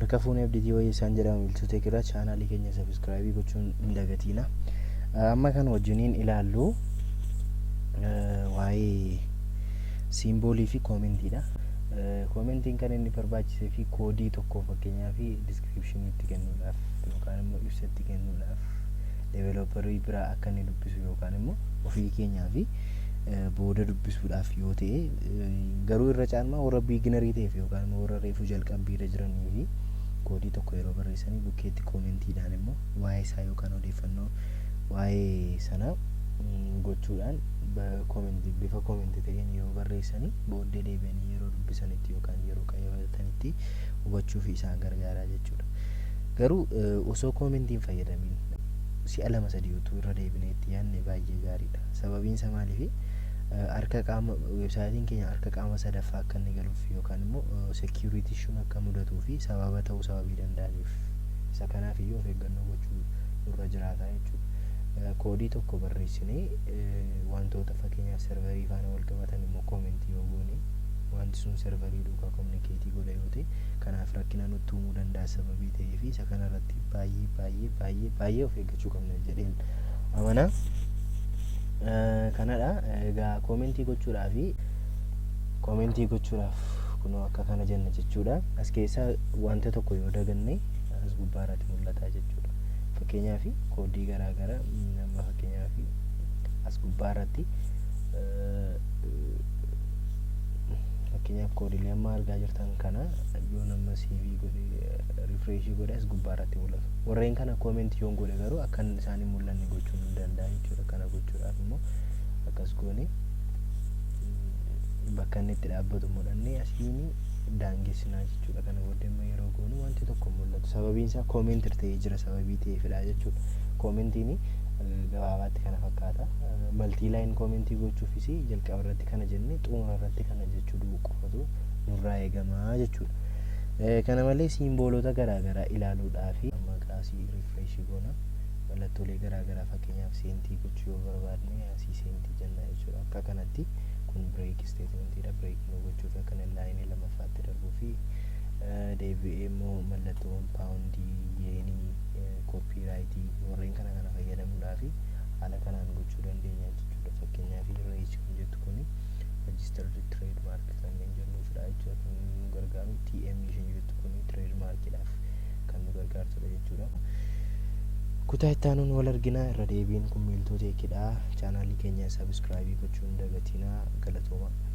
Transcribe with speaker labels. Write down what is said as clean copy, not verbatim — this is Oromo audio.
Speaker 1: Harka fuunee abdiitii wayii isaan jedhama. Miiltuu Teekiraa chaanaalii keenya subscribe gochuun hin dagatiina. Amma kan wajjiniin ilaallu waa'ee symbolii fi commentiidha. Commentiin kan inni barbaachisee fi koodii tokko, fakkeenyaa fi descriptionii itti kennuudhaaf yookaan immoo ibsa itti kennuudhaaf, developerii biraa akka inni dubbisu yookaan immoo ofii keenyaa fi booda dubbisuudhaaf yoo ta'e, garuu irra caalmaa warra beginnerii ta'eef yookaan immoo warra reefuu jalqabbiirra jiranii fi koodii tokko yeroo barreessanii bukkeetti commentiidhaan immoo waa'ee isaa yookaan odeeffannoo waa'ee sana gochuudhaan commentii, bifa commentii ta'een yoo barreessanii, booddee deebi'anii yeroo dubbisanitti yookaan yeroo qayyabatanitti hubachuuf isaan gargaaraa jechuudha. Garuu osoo commentiin fayyadamiin si'a lama sadii utuu irra deebinee itti yaadne baay'ee gaariidha. Sababiin isaa maaliifi, harka qaama websiteiin keenya harka qaama sadaffaa akka inni galuuf yookaan immoo security issueun akka mudatuu fi sababa ta'uu sababii danda'aniif, isa kanaaf iyyuu of eeggannoo gochuu nurra jiraata jechuudha. Koodii tokko barreessinee wantoota fakkeenyaaf serverii faana wal qabatan immoo commentii yoo goone, wanti sun serverii duukaa communicate godha yoo ta'e, kanaaf rakkina nutti uumuu danda'a sababii ta'ee fi isa kanarratti baay'ee baay'ee baay'ee baay'ee of eeggachuu qabna jedheen amana. Kanadha egaa. Commentii gochuudhaaf kunoo akka kana jenna jechuudha. As keessaa wanta tokko yoo daganne as gubbaa irratti mul'ata jechuudha. Fakkeenyaaf koodii garaa garaa amma fakkeenyaaf as gubbaa irratti, fakkeenyaaf koodiilee amma argaa jirtan kana yoo nama save godhe, refresh godhe, as gubbaa irratti mul'atu. Warreen kana commentii yoon godhe garuu akka isaan hin mul'anne gochuun hin danda'a jechuudha. Kana gochuudhaaf immoo akkas goone, bakka inni itti dhaabbatu mul'anne asiin daangessinaa jechuudha. Kana booddee immoo yeroo goonu wanti tokko hin mul'atu. Sababiin isaa comment ta'ee jira sababii ta'eefidha jechuudha. Commentiin gabaabaatti kana fakkaata. Multi line commentii gochuufis jalqaba irratti kana jenne, xumura irratti kana jechuu qofatu nurraa eegamaa jechuudha. Kana malee symbolota garaagaraa ilaaluudhaaf amma asii refresh goona. Mallattoolee garaagaraa, fakkeenyaaf centii gochuu yoo barbaadne, asii centii jenna jechuudha. Akka kanatti kun break statementiidha. Break nu gochuuf akka inni lineii lammaffaatti darbuu fi deebi'ee immoo mallattoon poundii, yenii, copyrightii warreen kana kana fayyadamuudhaaf haala kanaan gochuu dandeenya jechuudha. Fakkeenyaaf reg kan jettu kuni registered trademark kanneen jennuufidha jechuudha. Kan nu gargaaru TM isheen jettu kuni trademarkiidhaaf kan nu gargaartudha jechuudha. Kutaa itti aanuun wal arginaa. Irra deebiin kun Miiltoo Teekidha. Chaanaalii keenya subscribe gochuu hin dagatinaa. Galatooma.